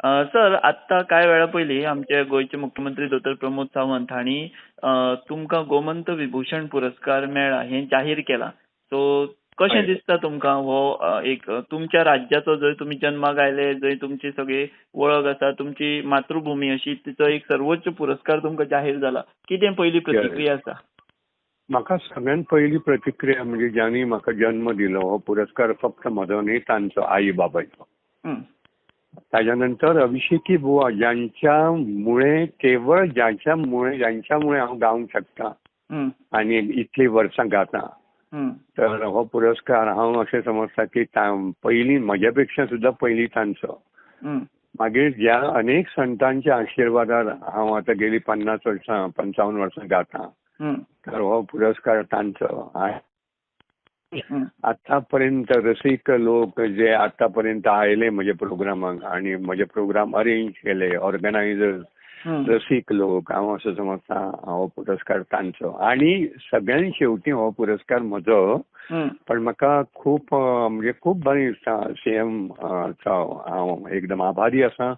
Sir, आत्तां कांय वेळा पयलीं आमचे गोंयचे मुख्यमंत्री दोतोर प्रमोद सावंत हांणी तुमकां गोमंत विभूषण पुरस्कार मेळ्ळा हें जाहीर केलां. सो कशें दिसता तुमकां हो एक तुमच्या राज्याचो, जंय तुमी जन्माक आयले, जंय तुमची सगळी वळख आसा, तुमची मातृभूमी अशी, तिचो एक सर्वोच्च पुरस्कार तुमकां जाहीर जाला, कितें पयली प्रतिक्रिया आसा? म्हाका सगळ्यांत पयली प्रतिक्रिया म्हणजे ज्यांनी म्हाका जन्म दिलो हो पुरस्कार फक्त म्हजो न्ही, तांचो आई बाबायचो. ताज्या नंतर अभिषेकी बुवा, ज्यांच्यामुळे केवळ ज्यांच्यामुळे हांव गावंक शकता आनी इतली वर्सां गाता, तर हो पुरस्कार हांव अशें समजता की पयलीं म्हज्या पेक्षा सुद्दां पयलीं तांचो. मागीर ज्या अनेक संतांच्या आशिर्वादार हांव आतां गेली 50 वर्सां 55 वर्सां गाता, तर हो पुरस्कार तांचो. आतापर्यंत रसीक लोक जे आतापर्यंत आयले म्हज्या प्रोग्रामाक आनी म्हजे प्रोग्राम अरेंज केले, ऑर्गनायझर्स, रसीक लोक, हांव असो समजता हो पुरस्कार तांचो. आनी सगळ्यान शेवटी हो पुरस्कार म्हजो. पण म्हाका खूब म्हणजे खूब बरें दिसता. सीएम हांव एकदम आभारी आसा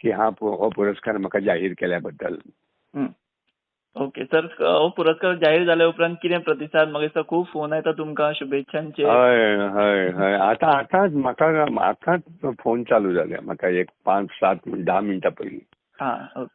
की हा हो पुरस्कार म्हाका जाहीर केल्या बद्दल. ओके सर, हो पुरस्कार जाहीर जाल्या उपरांत कितें प्रतिसाद? म्हाका दिसता खूब फोन येता तुमकां शुभेच्छांचे. हय हय हय, आतां आतांच म्हाका आतांच फोन चालू जाले म्हाका एक 5, 7, 10 मिनटां पयलीं. हां, ओके.